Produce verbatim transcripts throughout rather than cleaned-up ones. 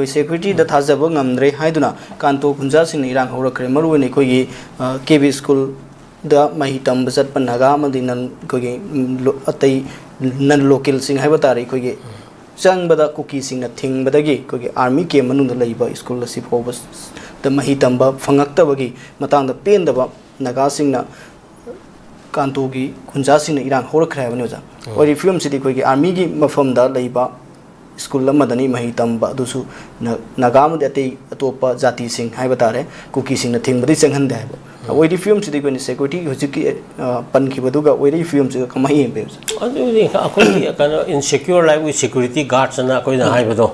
ꯑꯩꯈꯣꯏ ꯁꯦꯀ꯭ꯌꯨꯔꯤꯇꯤꯗ ꯊꯥꯖꯕ ꯉꯝꯗ꯭ꯔꯦ ꯍꯥꯏꯗꯨꯅ ꯀꯥꯟꯇꯣ ꯈꯨꯟꯖꯥꯁꯤꯡꯅ ꯏꯔꯥꯡ ꯍꯧꯔꯛꯈ꯭ꯔꯦ꯫ ꯃꯔꯨꯑꯣꯏꯅ ꯑꯩꯈꯣꯏꯒꯤ, ꯑ, ꯀꯦ ꯕꯤ ꯁ꯭ꯀꯨꯜꯗ ꯃꯍꯩ ꯇꯝꯕ ꯆꯠꯄ ꯅꯥꯒꯥ ꯑꯃꯗꯤ ꯅꯟ, ꯑꯩꯈꯣꯏꯒꯤ, ꯎꯝ, ꯂꯣ-, ꯑꯇꯩ ꯅꯟ ꯂꯣꯀꯦꯜꯁꯤꯡ ꯍꯥꯏꯕ ꯇꯥꯔꯦ, ꯑꯩꯈꯣꯏꯒꯤ ꯆꯪꯕꯗ ꯀꯨꯀꯤꯁꯤꯡꯅ ꯊꯤꯡꯕꯗꯒꯤ ꯑꯩꯈꯣꯏꯒꯤ ꯑꯥꯔꯃꯤ ꯀꯦꯝ ꯃꯅꯨꯡꯗ ꯂꯩꯕ ꯁ꯭ꯀꯨꯜ ꯑꯁꯤ ꯐꯥꯎꯕꯗ ꯃꯍꯩ ꯇꯝꯕ ꯐꯪꯉꯛꯇꯕꯒꯤ ꯃꯇꯥꯡꯗ ꯄꯦꯟꯗꯕ ꯅꯥꯒꯥꯁꯤꯡꯅ ꯀꯥꯟꯇꯣꯒꯤ ꯈꯨꯟꯖꯥꯁꯤꯡꯅ ꯏꯔꯥꯡ ꯍꯧꯔꯛꯈ꯭ꯔꯦ ꯍꯥꯏꯕꯅꯤ, ꯑꯣꯖꯥ꯫ ꯑꯣ꯫ ꯑꯣꯏꯔꯤꯕ ꯐꯤꯕꯝꯁꯤꯗꯤ ꯑꯩꯈꯣꯏꯒꯤ ꯑꯥꯔꯃꯤꯒꯤ ꯃꯐꯝꯗ ꯂꯩꯕ ꯁ꯭ꯀꯨꯜ ꯑꯃꯗꯅꯤ ꯃꯍꯩ ꯇꯝꯕ, ꯑꯗꯨꯁꯨ ꯅ-, ꯅꯥꯒꯥ ꯑꯃꯗꯤ ꯑꯇꯩ ꯑꯇꯣꯞꯄ ꯖꯥꯇꯤꯁꯤꯡ ꯍꯥꯏꯕ ꯇꯥꯔꯦ, ꯀꯨꯀꯤꯁꯤꯡꯅ ꯊꯤꯡꯕꯗꯤ ꯆꯪꯍꯟꯗꯦ ꯍꯥꯏꯕ꯫ ꯎꯝ꯫ ꯑꯣꯏꯔꯤꯕ ꯐꯤꯕꯝꯁꯤꯗꯤ ꯑꯩꯈꯣꯏꯅ ꯁꯦꯀ꯭ꯌꯨꯔꯤꯇꯤꯒꯤ ꯍꯧꯖꯤꯛꯀꯤ, ꯑ, ꯄꯟꯈꯤꯕꯗꯨꯒ ꯑꯣꯏꯔꯛꯏꯕ ꯐꯤꯕꯝꯁꯤꯒ ꯀꯃꯥꯏꯅ ꯌꯦꯡꯕꯤ, ꯑꯣꯖꯥ? ꯑꯗꯨꯗꯤ ꯑꯩꯈꯣꯏꯒꯤ ꯀꯩꯅꯣ, "Insecure life with security guards" ꯑꯅ ꯑꯩꯈꯣꯏꯅ ꯎꯝ꯫ ꯍꯥꯏꯕꯗꯣ,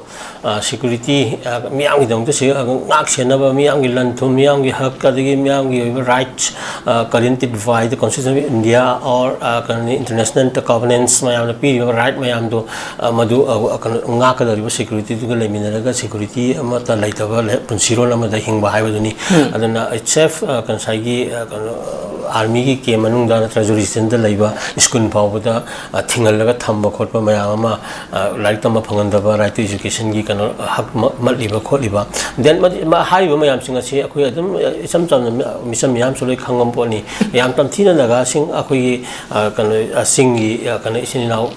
ꯑ, ꯁꯦꯀ꯭ꯌꯨꯔꯤꯇꯤ, ꯑ, ꯃꯤꯌꯥꯝꯒꯤꯗꯃꯛꯇ ꯁꯦ-, ꯑ, ꯉꯥꯛ ꯁꯦꯟꯅꯕ, ꯃꯤꯌꯥꯝꯒꯤ ꯂꯟ ꯊꯨꯝ, ꯃꯤꯌꯥꯝꯒꯤ ꯍꯛ, ꯑꯗꯒꯤ ꯃꯤꯌꯥꯝꯒꯤ ꯑꯣꯏꯕ ꯔꯥꯏꯠꯁ, ꯑ, ꯀꯔꯤꯟ ꯇꯤꯠꯚꯥꯏꯗ Constitution of India or, ꯑ, ꯀꯩꯅꯣꯅꯤ, international covenants ꯃꯌꯥꯝꯅ ꯄꯤꯔꯤꯕ ꯔꯥꯏꯠ ꯃꯌꯥꯝꯗꯣ, ꯑ, ꯃꯗꯨ, ꯑ, ꯀꯩꯅꯣ, ꯉꯥꯛꯀꯗꯧꯔꯤꯕ ꯁꯦꯀ꯭ꯌꯨꯔꯤꯇꯤꯗꯨꯒ ꯂꯩꯃꯤꯟꯅꯔꯒ ꯁꯦꯀ꯭ꯌꯨꯔꯤꯇꯤ ꯑꯃꯠꯇ ꯂꯩꯇꯕ ꯂꯩ-, ꯄꯨꯟꯁꯤꯔꯣꯜ ꯑꯃꯗ ꯍꯤꯡꯕ ꯍꯥꯏꯕꯗꯨꯅꯤ꯫ ꯎꯝ꯫ ꯑꯗꯨꯅ ꯁꯦꯐ, ꯑ, ꯉꯁꯥꯏꯒꯤ, ꯑ, ꯀꯩꯅꯣ, ꯑꯥꯔꯃꯤꯒꯤ ꯀꯦꯝ ꯃꯅꯨꯡꯗ ꯅꯠꯇ꯭ꯔꯒ ꯖꯨꯔꯤꯁꯗꯤꯛꯁꯟꯗ ꯂꯩꯕ ꯁ꯭ꯀꯨꯜ ꯐꯥꯎꯕꯗ, ꯑ, ꯊꯤꯡꯍꯜꯂꯒ ꯊꯝꯕ ꯈꯣꯠꯄ ꯃꯌꯥꯝ ꯑꯃ, ꯑ, ꯂꯥꯏꯔꯤꯛ ꯇꯝꯕ ꯐꯪꯍꯟꯗꯕ, right to educationꯒꯤ ꯀꯩꯅꯣ, ꯍꯛ ꯃ-, ꯃꯠꯂꯤꯕ ꯈꯣꯠꯂꯤꯕ, then ꯃꯗꯤ-, ꯃ-, ꯍꯥꯏꯔꯤꯕ ꯃꯌꯥꯝꯁꯤꯡ ꯑꯁꯤ ꯑꯩꯈꯣꯏ ꯑꯗꯨꯝ, ꯑ, ꯏꯆꯝ ꯆꯝꯅ ꯃꯤ-, ꯃꯤꯆꯝ ꯃꯤꯌꯥꯝꯁꯨ ꯂꯣꯏ ꯈꯪꯉꯝ ꯄꯣꯠꯅꯤ꯫ ꯌꯥꯝ ꯇꯝꯊꯤꯅ ꯅꯥꯒꯥꯁꯤꯡ ꯑꯩꯈꯣꯏꯒꯤ, ꯑ, ꯀꯩꯅꯣ, ꯑ, ꯆꯤꯡꯒꯤ, ꯑ, ꯀꯩꯅꯣ, ꯏꯆꯤꯟ ꯏꯅꯥꯎ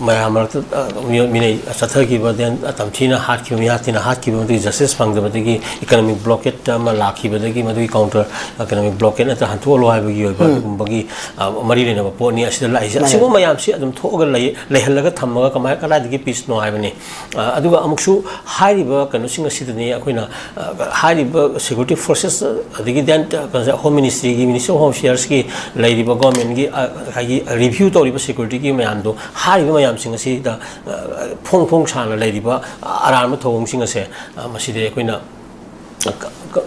ꯃꯌꯥꯝ ꯃꯔꯛꯇ, ꯑ, ꯃꯤꯑꯣ-, ꯃꯤꯅꯩ ꯆꯠꯊꯈꯤꯕ, then, ꯑ, ꯇꯝꯊꯤꯅ ꯍꯥꯠꯈꯤꯕ, ꯃꯤꯍꯥꯠ ꯊꯤꯅ ꯍꯥꯠꯈꯤꯕ, ꯃꯗꯨꯒꯤ justice ꯐꯪꯗꯕꯗꯒꯤ economic blockade ꯑꯃ ꯂꯥꯛꯈꯤꯕꯗꯒꯤ ꯃꯗꯨꯒꯤ counter economic blockade ꯅꯠꯇ꯭ꯔ ꯍꯟꯊꯣꯛꯍꯜꯂꯣ ꯍꯥꯏꯕꯒꯤ ꯑꯣꯏꯕ ꯎꯝ꯫ ꯑꯗꯨꯒꯨꯝꯕꯒꯤ, ꯑ, ꯃꯔꯤ ꯂꯩꯅꯕ ꯄꯣꯠꯅꯤ ꯑꯁꯤꯗ ꯂꯥꯛꯏꯁꯦ꯫ ꯃꯥꯅꯦ꯫ ꯑꯁꯤꯒꯨꯝꯕ ꯃꯌꯥꯝꯁꯤ ꯑꯗꯨꯝ ꯊꯣꯛꯑꯒ ꯂꯩ-, ꯂꯩꯍꯜꯂꯒ ꯊꯝꯃꯒ ꯀꯃꯥꯏ-, ꯀꯗꯥꯏꯗꯒꯤ peaceꯅꯣ ꯍꯥꯏꯕꯅꯤ꯫ ꯑ, ꯑꯗꯨꯒ ꯑꯃꯨꯛꯁꯨ ꯍꯥꯏꯔꯤꯕ ꯀꯩꯅꯣꯁꯤꯡ ꯑꯁꯤꯗꯅꯤ ꯑꯩꯈꯣꯏꯅ, ꯑ, ꯍꯥꯏꯔꯤꯕ security forces ꯑꯗꯒꯤ then, ꯑ, ꯀꯩꯅꯣꯁꯦ Home Ministryꯒꯤ, Ministry of Home Affairsꯀꯤ ꯂꯩꯔꯤꯕ governmentꯀꯤ, ꯑ, ꯉꯁꯥꯏꯒꯤ review ꯇꯧꯔꯤꯕ securityꯒꯤ ꯃꯌꯥꯝꯗꯣ, ꯍꯥꯏꯔꯤꯕ ꯃꯌꯥꯝꯁꯤꯡ ꯑꯁꯤꯗ, ꯑ, ꯐꯣꯡ ꯐꯣꯡ ꯁꯥꯅ ꯂꯩꯔꯤꯕ ꯑꯔꯥꯟꯕ ꯊꯧꯑꯣꯡꯁꯤꯡ ꯑꯁꯦ, ꯑ, ꯃꯁꯤꯗꯤ ꯑꯩꯈꯣꯏꯅ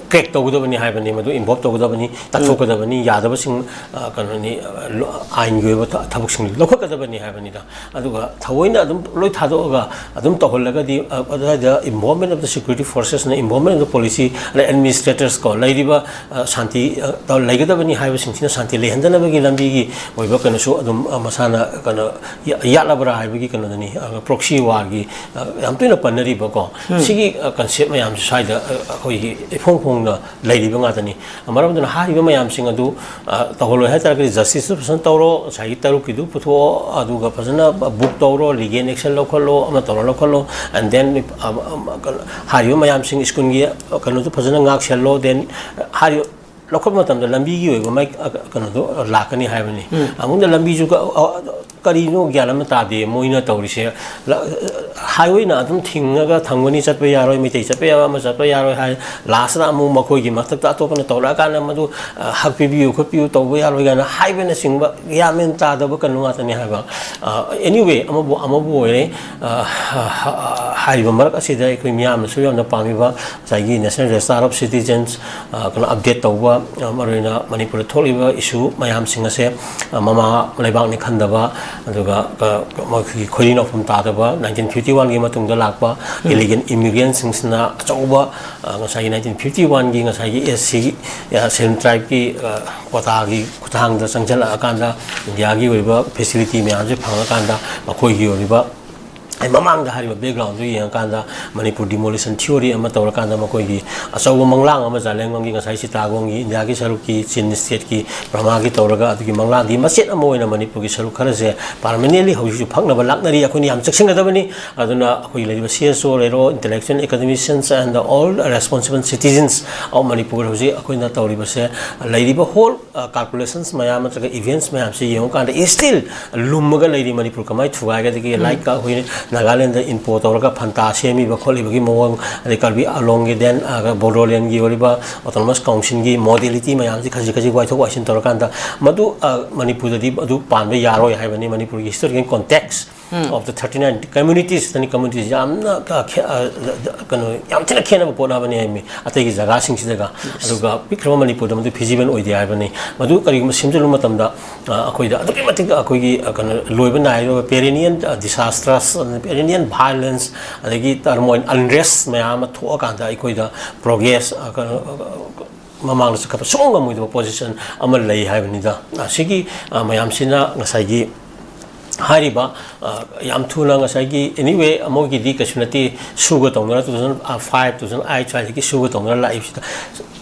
ꯀ꯭ꯔꯦꯛ ꯇꯧꯒꯗꯕꯅꯤ ꯍꯥꯏꯕꯅꯤ, ꯃꯗꯨ ꯏꯟꯚꯣꯜꯕ ꯇꯧꯒꯗꯕꯅꯤ, ꯇꯥꯊꯣꯛꯀꯗꯕꯅꯤ, ꯌꯥꯗꯕꯁꯤꯡ, ꯑ, ꯀꯩꯅꯣꯅꯤ, ꯑ, ꯂꯣ-, ꯑꯥꯏꯟꯒꯤ ꯑꯣꯏꯕ ꯊ-, ꯊꯕꯛꯁꯤꯡ ꯂꯧꯈꯠꯀꯗꯕꯅꯤ ꯍꯥꯏꯕꯅꯤꯗ꯫ ꯑꯗꯨꯒ ꯊꯑꯣꯏꯅ ꯑꯗꯨꯝ ꯂꯣꯏ ꯊꯥꯗꯣꯛꯑꯒ ꯑꯗꯨꯝ ꯇꯧꯍꯜꯂꯒꯗꯤ, ꯑ, ꯑꯗꯨꯋꯥꯏꯗ involvement of the security forces ꯅ, involvement of the police ꯑꯗꯩ administrators ꯀꯣ, ꯂꯩꯔꯤꯕ, ꯑ, ꯁꯥꯟꯇꯤ, ꯑ, ꯇꯧ-, ꯂꯩꯒꯗꯕꯅꯤ ꯍꯥꯏꯕꯁꯤꯡꯁꯤꯅ ꯁꯥꯟꯇꯤ ꯂꯩꯍꯟꯗꯅꯕꯒꯤ ꯂꯝꯕꯤꯒꯤ ꯑꯣꯏꯕ ꯀꯩꯅꯣꯁꯨ ꯑꯗꯨꯝ, ꯑ, ꯃꯁꯥꯅ ꯀꯩꯅꯣ ꯌꯥ-, ꯌꯥꯠꯂꯕ꯭ꯔꯥ ꯍꯥꯏꯕꯒꯤ ꯀꯩꯅꯣꯗꯅꯤ, ꯑ, proxy war ꯒꯤ, ꯑ, ꯌꯥꯝ ꯇꯣꯏꯅ ꯄꯟꯅꯔꯤꯕꯀꯣ꯫ ꯁꯤꯒꯤ, ꯑ, concept ꯃꯌꯥꯝꯁꯦ ꯁ꯭ꯋꯥꯏꯗ, ꯑ, ꯑꯩꯈꯣꯏꯒꯤ ꯏꯐꯣꯡ ꯐꯣꯡꯅ ꯂꯩꯔꯤꯕ ꯉꯥꯛꯇꯅꯤ꯫ ꯃꯔꯝ ꯑꯗꯨꯅ ꯍꯥꯏꯔꯤꯕ ꯃꯌꯥꯝꯁꯤꯡ ꯑꯗꯨ, ꯑ, ꯇꯧꯍꯜꯂꯣꯏ ꯍꯥꯏ ꯇꯥꯔꯒꯗꯤ justice ꯇꯨ ꯐꯖꯅ ꯇꯧꯔꯣ, ꯉꯁꯥꯏꯒꯤ ꯇꯔꯨꯛꯀꯤꯗꯨ ꯄꯨꯊꯣꯛꯑꯣ, ꯑꯗꯨꯒ ꯐꯖꯅ book ꯇꯧꯔꯣ, legal action ꯂꯧꯈꯠꯂꯣ, ꯑꯃ ꯇꯧꯔꯣ ꯂꯧꯈꯠꯂꯣ, and then, ꯑ, ꯑ, ꯀꯩꯅꯣ, ꯍꯥꯏꯔꯤꯕ ꯃꯌꯥꯝꯁꯤꯡ ꯁ꯭ꯀꯨꯜꯒꯤ, ꯑ, ꯀꯩꯅꯣꯗꯨ ꯐꯖꯅ ꯉꯥꯛ ꯁꯦꯜꯂꯣ, then, ꯑ, ꯍꯥꯏꯔꯤꯕ ꯂꯧꯈꯠꯄ ꯃꯇꯝꯗ ꯂꯝꯕꯤꯒꯤ ꯑꯣꯏꯕ ꯃꯥꯏ, ꯑ, ꯀꯩꯅꯣꯗꯣ ꯂꯥꯛꯀꯅꯤ ꯍꯥꯏꯕꯅꯤ꯫ ꯑꯃꯨꯛꯅ ꯂꯝꯕꯤꯁꯨ ꯀ-, ꯑ, ꯀꯔꯤꯅꯣ ꯒ꯭ꯌꯥꯟ ꯑꯃ ꯇꯥꯗꯦ ꯃꯣꯏꯅ ꯇꯧꯔꯤꯁꯦ꯫ ꯂ-, highway ꯅ ꯑꯗꯨꯝ ꯊꯤꯡꯉꯒ ꯊꯝꯒꯅꯤ, ꯆꯠꯄ ꯌꯥꯔꯣꯏ, ꯃꯩꯇꯩ ꯆꯠꯄ ꯌꯥꯔꯣꯏ, ꯑꯃ ꯆꯠꯄ ꯌꯥꯔꯣꯏ ꯍꯥꯏ꯫ Last ꯇ ꯑꯃꯨꯛ ꯃꯈꯣꯏꯒꯤ ꯃꯊꯛꯇ ꯑꯇꯣꯞꯄꯅ ꯇꯧꯔꯛꯑꯀꯥꯟꯗ ꯃꯗꯨ, ꯑ, ꯍꯛꯄꯤꯕꯤꯌꯨ ꯈꯣꯠꯄꯤꯌꯨ ꯇꯧꯕ ꯌꯥꯔꯣꯏ ꯀꯥꯏꯅ ꯍꯥꯏꯕꯅꯆꯤꯡꯕ ꯒ꯭ꯌꯥꯟ ꯃꯦꯟ ꯇꯥꯗꯕ ꯀꯩꯅꯣ ꯉꯥꯛꯇꯅꯤ ꯍꯥꯏꯕ꯫ ꯑ, anyway, ꯑꯃꯕꯨ, ꯑꯃꯕꯨ ꯑꯣꯏꯔꯦ, ꯑ, ꯍ-, ꯍ-, ꯍꯥꯏꯔꯤꯕ ꯃꯔꯛ ꯑꯁꯤꯗ ꯑꯩꯈꯣꯏ ꯃꯤꯌꯥꯝꯅꯁꯨ ꯌꯥꯝꯅ ꯄꯥꯝꯃꯤꯕ ꯉꯁꯥꯏꯒꯤ National Register of Citizens, ꯑ, ꯀꯩꯅꯣ, update ꯇꯧꯕ, ꯑ, ꯃꯔꯨꯑꯣꯏꯅ ꯃꯅꯤꯄꯨꯔꯗ ꯊꯣꯛꯂꯤꯕ issue ꯃꯌꯥꯝꯁꯤꯡ ꯑꯁꯦ, ꯑ, ꯃꯃꯥ ꯂꯩꯕꯥꯛꯅꯤ ꯈꯟꯗꯕ, ꯑꯗꯨꯒ, ꯑ, ꯃꯈꯣꯏꯒꯤ ꯈꯣꯏꯔꯤ ꯅꯧꯐꯝ ꯇꯥꯗꯕ nineteen fifty one ꯒꯤ ꯃꯇꯨꯡꯗ ꯂꯥꯛꯄ illegal immigrant ꯁꯤꯡꯁꯤꯅ ꯑꯆꯧꯕ, ꯑ, ꯉꯁꯥꯏꯒꯤ nineteen fifty one ꯒꯤ ꯉꯁꯥꯏꯒꯤ S C, ꯑ, Scheduled Tribe ꯀꯤ, ꯑ, quota ꯒꯤ ꯈꯨꯠꯊꯥꯡꯗ ꯆꯪꯁꯤꯜꯂꯛꯑꯀꯥꯟꯗ ꯏꯟꯗꯤꯌꯥꯒꯤ ꯑꯣꯏꯕ facility ꯃꯌꯥꯝꯁꯦ ꯐꯪꯉꯀꯥꯟꯗ ꯃꯈꯣꯏꯒꯤ ꯑꯣꯏꯔꯤꯕ ꯑꯩ ꯃꯃꯥꯡꯗ ꯍꯥꯏꯔꯤꯕ background ꯗꯨ ꯌꯦꯡꯉꯀꯥꯟꯗ ꯃꯅꯤꯄꯨꯔ demolition theory ꯑꯃ ꯇꯧꯔꯀꯥꯟꯗ ꯃꯈꯣꯏꯒꯤ ꯑꯆꯧꯕ ꯃꯪꯂꯥꯡ ꯑꯃ ꯖꯥꯂꯦꯡꯂꯣꯡꯒꯤ ꯉꯁꯥꯏ ꯆꯤꯇꯥꯒꯣꯡꯒꯤ ꯏꯟꯗꯤꯌꯥꯒꯤ ꯁꯔꯨꯛꯀꯤ ꯆꯤꯟ state ꯀꯤ ꯕꯔꯃꯥꯒꯤ ꯇꯧꯔꯒ ꯑꯗꯨꯒꯤ ꯃꯪꯂꯥꯟꯗꯤ ꯃꯆꯦꯠ ꯑꯃ ꯑꯣꯏꯅ ꯃꯅꯤꯄꯨꯔꯒꯤ ꯁꯔꯨꯛ ꯈꯔꯁꯦ permanently ꯍꯧꯖꯤꯛꯁꯨ ꯐꯛꯅꯕ ꯂꯥꯛꯅꯔꯤ꯫ ꯑꯩꯈꯣꯏꯅ ꯌꯥꯝ ꯆꯦꯛꯁꯤꯟꯒꯗꯕꯅꯤ꯫ ꯑꯗꯨꯅ ꯑꯩꯈꯣꯏꯒꯤ ꯂꯩꯔꯤꯕ C S O ꯂꯩꯔꯣ, intellectual academicians and all responsible citizens of Manipur ꯍꯧꯖꯤꯛ ꯑꯩꯈꯣꯏꯅ ꯇꯧꯔꯤꯕꯁꯦ ꯂꯩꯔꯤꯕ whole ꯑ, calculations ꯃꯌꯥꯝ ꯅꯠꯇ꯭ꯔꯒ events ꯃꯌꯥꯝꯁꯤ ꯌꯦꯡꯉꯨꯀꯥꯟꯗ still ꯂꯨꯝꯃꯒ ꯂꯩꯔꯤ ꯃꯅꯤꯄꯨꯔ ꯀꯃꯥꯏꯅ ꯊꯨꯒꯥꯏꯒꯗꯒꯦ? ꯎꯝ꯫ Like ꯑꯩꯈꯣꯏ ꯅꯥꯒꯥꯂꯦꯟꯗ INPO ꯇꯧꯔꯒ ꯐꯟꯇꯥ ꯁꯦꯝꯃꯤꯕ ꯈꯣꯠꯂꯤꯕꯒꯤ ꯃꯑꯣꯡ, ꯑꯗꯩ ꯀꯔꯕꯤ ꯑꯂꯣꯡꯒꯤ, then, ꯑ, ꯕꯣꯗꯣꯂꯦꯟꯒꯤ ꯑꯣꯏꯔꯤꯕ autonomous council ꯒꯤ modality ꯃꯌꯥꯝꯁꯤ ꯈꯖꯤꯛ ꯈꯖꯤꯛ ꯋꯥꯏꯊꯣꯛ ꯋꯥꯏꯁꯤꯟ ꯇꯧꯔꯀꯥꯟꯗ ꯃꯗꯨ, ꯑ, ꯃꯅꯤꯄꯨꯔꯗꯗꯤ ꯑꯗꯨ ꯄꯥꯟꯕ ꯌꯥꯔꯣꯏ ꯍꯥꯏꯕꯅꯤ꯫ ꯃꯅꯤꯄꯨꯔꯒꯤ historical context of the thirty nine communities, thirty communities ꯌꯥꯝꯅ ꯀ- ꯈꯦ- ꯑ, ꯀꯩꯅꯣ, ꯌꯥꯝ ꯊꯤꯅ ꯈꯦꯠꯅꯕ ꯄꯣꯠ ꯑꯃꯅꯤ ꯍꯥꯏꯕꯅꯤ ꯑꯇꯩꯒꯤ ꯖꯒꯥꯁꯤꯡꯁꯤꯗꯒ꯫ ꯑꯗꯨꯒ ꯄꯤꯛꯈ꯭ꯔꯕ ꯃꯅꯤꯄꯨꯔꯗ ꯃꯗꯨ feasible ꯑꯣꯏꯗꯦ ꯍꯥꯏꯕꯅꯤ꯫ ꯃꯗꯨ ꯀꯔꯤꯒꯨꯝꯕ ꯁꯦꯝꯖꯤꯜꯂꯨꯕ ꯃꯇꯝꯗ, ꯑ, ꯑꯩꯈꯣꯏꯗ ꯑꯗꯨꯛꯀꯤ ꯃꯇꯤꯛ ꯑꯩꯈꯣꯏꯒꯤ, ꯑ, ꯀꯩꯅꯣ, ꯂꯣꯏꯕ ꯅꯥꯏꯔꯣꯏ perennial, ꯑ, disasters, perennial violence, ꯑꯗꯒꯤ turmoil, unrest ꯃꯌꯥꯝ ꯑꯃ ꯊꯣꯛꯑꯀꯥꯟꯗ ꯑꯩꯈꯣꯏꯗ progress, ꯑ, ꯀꯩꯅꯣ, ꯑ, ꯃꯃꯥꯡꯗ ꯆꯠꯈꯠꯄ ꯁꯨꯡꯉꯝ ꯉꯝꯃꯣꯏꯗꯕ position ꯑꯃ ꯂꯩ ꯍꯥꯏꯕꯅꯤꯗ꯫ ꯑꯁꯤꯒꯤ, ꯑ, ꯃꯌꯥꯝꯁꯤꯅ ꯉꯁꯥꯏꯒꯤ ꯍꯥꯏꯔꯤꯕ, ꯑ, ꯌꯥꯝ ꯊꯨꯅ ꯉꯁꯥꯏꯒꯤ, anyway, ꯑꯃꯒꯤꯗꯤ ꯀꯩꯁꯨ ꯅꯠꯇꯦ, ꯁꯨꯒ ꯇꯧꯅꯔ two thousand five, two thousand eight ꯁ꯭ꯋꯥꯏꯗꯒꯤ ꯁꯨꯒ ꯇꯧꯅꯔ ꯂꯥꯛꯏꯕꯁꯤꯗ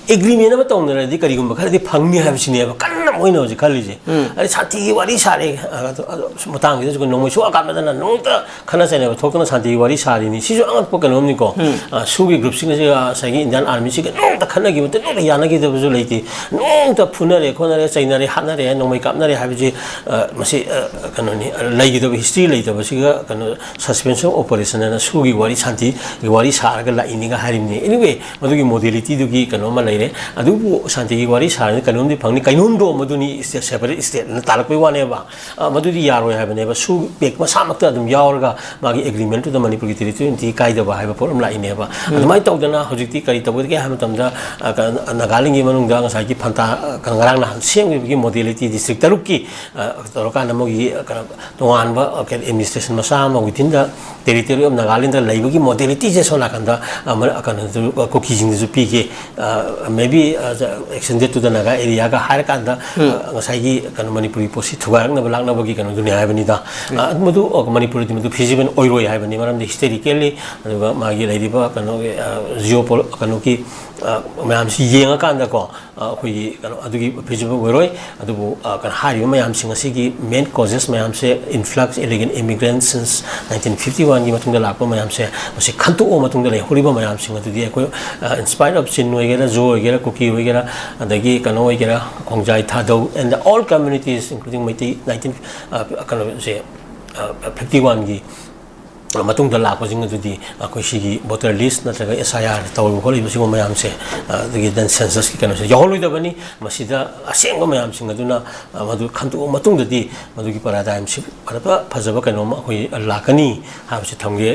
agreement ꯑꯃ ꯇꯧꯅꯔꯗꯤ ꯀꯔꯤꯒꯨꯝꯕ ꯈꯔꯗꯤ ꯐꯪꯅꯤ ꯍꯥꯏꯕꯁꯤꯅꯦꯕ ꯀꯟꯅ ꯃꯣꯏꯅ ꯍꯧꯖꯤꯛ ꯈꯜꯂꯤꯁꯦ꯫ ꯑꯗꯩ ꯁꯥꯟꯇꯤꯒꯤ ꯋꯥꯔꯤ ꯁꯥꯔꯦ, ꯑ, ꯑꯗꯣ, ꯑꯗꯣ ꯃꯇꯥꯡꯁꯤꯗꯁꯨ ꯅꯣꯡꯃꯩ ꯁꯣꯛꯑꯀꯥꯟꯗꯅ ꯅꯣꯡꯃꯇ ꯈꯠꯅ ꯆꯩꯅꯕ ꯊꯣꯛꯇꯅ ꯁꯥꯟꯇꯤꯒꯤ ꯋꯥꯔꯤ ꯁꯥꯔꯤꯅꯤ꯫ ꯁꯤꯁꯨ ꯑꯉꯛꯄ ꯀꯩꯅꯣꯝꯅꯤꯀꯣ꯫ ꯑ, ꯁꯨꯒꯤ group ꯁꯤꯡ ꯑꯁꯤ, ꯑ, ꯉꯁꯥꯏꯒꯤ Indian Army ꯁꯤꯒ ꯅꯣꯡꯃꯇ ꯈꯠꯅꯈꯤꯕ ꯅꯠꯇꯦ, ꯅꯣꯡꯃꯇ ꯌꯥꯅꯈꯤꯗꯕꯁꯨ ꯂꯩꯇꯦ꯫ ꯅꯣꯡꯃꯇ ꯐꯨꯅꯔꯦ, ꯈꯣꯠꯅꯔꯦ, ꯆꯩꯅꯔꯦ, ꯍꯥꯠꯅꯔꯦ, ꯅꯣꯡꯃꯩ ꯀꯥꯞꯅꯔꯦ ꯍꯥꯏꯕꯁꯤ, ꯑ, ꯃꯁꯤ, ꯑ, ꯀꯩꯅꯣꯅꯤ, ꯑ, ꯂꯩꯈꯤꯗꯕ history ꯂꯩꯇꯕꯁꯤꯒ, ꯀꯩꯅꯣ, suspension of operation ꯍꯥꯏꯅ ꯁꯨꯒꯤ ꯋꯥꯔꯤ, ꯁꯥꯟꯇꯤꯒꯤ ꯋꯥꯔꯤ ꯁꯥꯔꯒ ꯂꯥꯛꯏꯅꯤꯒ ꯍꯥꯏꯔꯤꯕꯅꯤ꯫ Anyway, ꯃꯗꯨꯒꯤ modality ꯗꯨꯒꯤ ꯀꯩꯅꯣ ꯑꯃ ꯂꯩꯔꯦ꯫ ꯑꯗꯨꯕꯨ ꯁꯥꯟꯇꯤꯒꯤ ꯋꯥꯔꯤ ꯁꯥꯔꯗꯤ ꯀꯩꯅꯣꯝꯗꯤ ꯐꯪꯅꯤ, ꯀꯩꯅꯣꯝꯗꯣ ꯃꯗꯨꯅꯤ, state, separate state ꯅ ꯇꯥꯔꯛꯄꯩ ꯋꯥꯅꯦꯕ꯫ ꯑ, ꯃꯗꯨꯗꯤ ꯌꯥꯔꯣꯏ ꯍꯥꯏꯕꯅꯦꯕ꯫ ꯁꯨ ꯄꯦꯛ ꯃꯁꯥꯃꯛꯇ ꯑꯗꯨꯝ ꯌꯥꯎꯔꯒ ꯃꯥꯒꯤ agreement ꯇꯨꯗ ꯃꯅꯤꯄꯨꯔꯒꯤ territory integrity ꯀꯥꯏꯗꯕ ꯍꯥꯏꯕ ꯄꯣꯠ ꯑꯃ ꯂꯥꯛꯏꯅꯦꯕ꯫ ꯑꯗꯨꯃꯥꯏꯅ ꯇꯧꯗꯅ ꯍꯧꯖꯤꯛꯇꯤ ꯀꯔꯤ ꯇꯧꯒꯗꯒꯦ ꯍꯥꯏꯕ ꯃꯇꯝꯗ, ꯑ, ꯀ-, ꯅꯥꯒꯥꯂꯦꯟꯒꯤ ꯃꯅꯨꯡꯗ ꯉꯁꯥꯏꯒꯤ ꯐꯟꯇꯥ, ꯑ, ꯉꯔꯥꯡ ꯅꯍꯥꯟ ꯁꯦꯝꯈꯤꯕꯒꯤ modality district ꯇꯔꯨꯛꯀꯤ, ꯑ, ꯇꯧꯔꯀꯥꯟꯗ ꯃꯣꯏꯒꯤ, ꯑ, ꯀꯩꯅꯣ, ꯇꯣꯉꯥꯟꯕ, ꯑ, ꯀꯩ, administration ꯃꯆꯥ ꯑꯃ within the territory of Nagaland ꯂꯩꯕꯒꯤ modality ꯁꯦ ꯁꯣꯝ ꯅꯥꯀꯟꯗ, ꯑ, ꯃ-, ꯑ, ꯀꯩꯅꯣꯗꯁꯨ, ꯑ, ꯀꯨꯀꯤꯁꯤꯡꯗꯁꯨ ꯄꯤꯒꯦ꯫ ꯑ, maybe, ꯑ, extended to the Naga area ꯒ ꯍꯥꯏꯔꯀꯥꯟꯗ, ꯑ, ꯉꯁꯥꯏꯒꯤ ꯀꯩꯅꯣ ꯃꯅꯤꯄꯨꯔꯤ ꯄꯣꯠꯁꯤ ꯊꯨꯒꯥꯏꯔꯛꯅꯕ ꯂꯥꯛꯅꯕꯒꯤ ꯀꯩꯅꯣꯗꯨꯅꯤ ꯍꯥꯏꯕꯅꯤꯗ꯫ ꯑ, ꯃꯗꯨ, ꯑ, ꯃꯅꯤꯄꯨꯔꯗꯗꯤ ꯃꯗꯨ feasible ꯑꯣꯏꯔꯣꯏ ꯍꯥꯏꯕꯅꯤ, ꯃꯔꯝꯗꯤ historically ꯑꯗꯨꯒ ꯃꯥꯒꯤ ꯂꯩꯔꯤꯕ ꯀꯩꯅꯣꯒꯤ, ꯑ, geopol-, ꯀꯩꯅꯣꯒꯤ, ꯑ, ꯃꯌꯥꯝꯁꯤ ꯌꯦꯡꯉꯀꯥꯟꯗꯀꯣ, ꯑ, ꯑꯩꯈꯣꯏꯒꯤ ꯀꯩꯅꯣ ꯑꯗꯨꯒꯤ feasible ꯑꯣꯏꯔꯣꯏ꯫ ꯑꯗꯨꯕꯨ, ꯑ, ꯀꯩꯅꯣ ꯍꯥꯏꯔꯤꯕ ꯃꯌꯥꯝꯁꯤꯡ ꯑꯁꯤꯒꯤ main causes ꯃꯌꯥꯝꯁꯦ influx, illegal immigrants since nineteen fifty one ꯒꯤ ꯃꯇꯨꯡꯗ ꯂꯥꯛꯄ ꯃꯌꯥꯝꯁꯦ, ꯃꯁꯤ ꯈꯟꯇꯣꯛꯑ ꯃꯇꯨꯡꯗ ꯂꯩꯍꯧꯔꯤꯕ ꯃꯌꯥꯝꯁꯤꯡ ꯑꯗꯨꯗꯤ ꯑꯩꯈꯣꯏ, ꯑ, in spite of ꯆꯤꯟ ꯑꯣꯏꯒꯦꯔꯥ, ꯖꯣ ꯑꯣꯏꯒꯦꯔꯥ, ꯀꯨꯀꯤ ꯑꯣꯏꯒꯦꯔꯥ, ꯑꯗꯒꯤ ꯀꯩꯅꯣ ꯑꯣꯏꯒꯦꯔꯥ, ꯈꯣꯡꯖꯥꯏ, ꯊꯥꯗꯧ, and all communities including Meitei, nineteen, ꯑ, ꯀꯩꯅꯣꯁꯦ, ꯑ, fifty one ꯒꯤ ꯃꯇꯨꯡꯗ ꯂꯥꯛꯄꯁꯤꯡ ꯑꯗꯨꯗꯤ ꯑꯩꯈꯣꯏ ꯁꯤꯒꯤ ꯚꯣꯇꯔ ꯂꯤꯁ ꯅꯠꯇ꯭ꯔꯒ ꯑꯦꯁ ꯑꯥꯏ ꯑꯥꯔ ꯇꯧꯔꯤꯕ ꯈꯣꯠꯂꯤꯕ ꯁꯤꯒꯨꯝꯕ ꯃꯌꯥꯝꯁꯦ, ꯑ, ꯑꯗꯒꯤ ꯗꯦꯟ ꯁꯦꯟꯁꯁꯀꯤ ꯀꯩꯅꯣꯁꯦ ꯌꯥꯎꯍꯜꯂꯣꯏꯗꯕꯅꯤ꯫ ꯃꯁꯤꯗ ꯑꯁꯦꯡꯕ ꯃꯌꯥꯝꯁꯤꯡ ꯑꯗꯨꯅ, ꯑ, ꯃꯗꯨ ꯈꯟꯗꯣꯛꯑ ꯃꯇꯨꯡꯗꯗꯤ ꯃꯗꯨꯒꯤ ꯄꯦꯔꯥꯗꯥꯏꯝꯁꯤ ꯐꯖꯕ, ꯐꯖꯕ ꯀꯩꯅꯣꯝꯃ ꯑꯩꯈꯣꯏ ꯂꯥꯛꯀꯅꯤ ꯍꯥꯏꯕꯁꯤ ꯊꯝꯒꯦ꯫